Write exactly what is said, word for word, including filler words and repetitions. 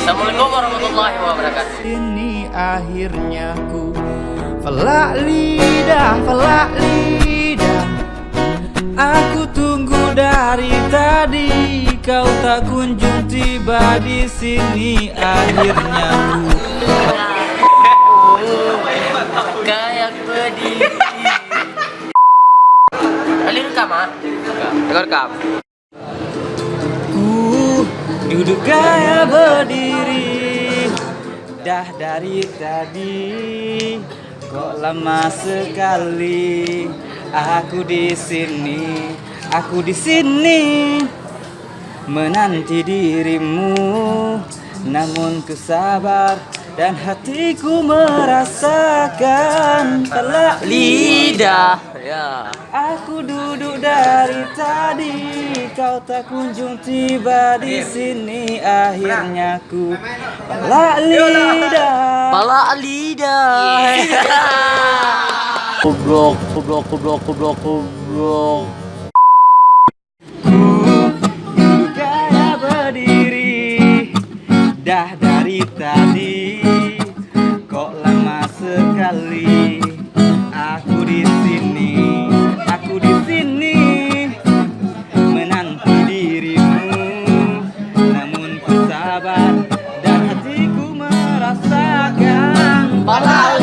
Assalamualaikum warahmatullahi wabarakatuh. Ini akhirnya ku pelak lidah, pelak lidah. Aku tunggu dari tadi, kau tak kunjung tiba di sini. Akhirnya ku kayak berdiri. Kali rekam, ah? Rekam. Ku duduk gaya berdiri dah dari tadi, kok lama sekali aku di sini, aku di sini menanti dirimu, namun ku sabar dan hatiku merasakan pelak lidah. Ya. Aku duduk dari tadi, kau tak kunjung tiba di sini. Akhirnya ku pelak lidah. Pelak lidah. Goblok, goblok, goblok, goblok, goblok. Ku gaya berdiri dah dari tadi, kok lama sekali aku di sini, aku di sini menanti dirimu. Namun ku sabar dan hatiku merasakan pelak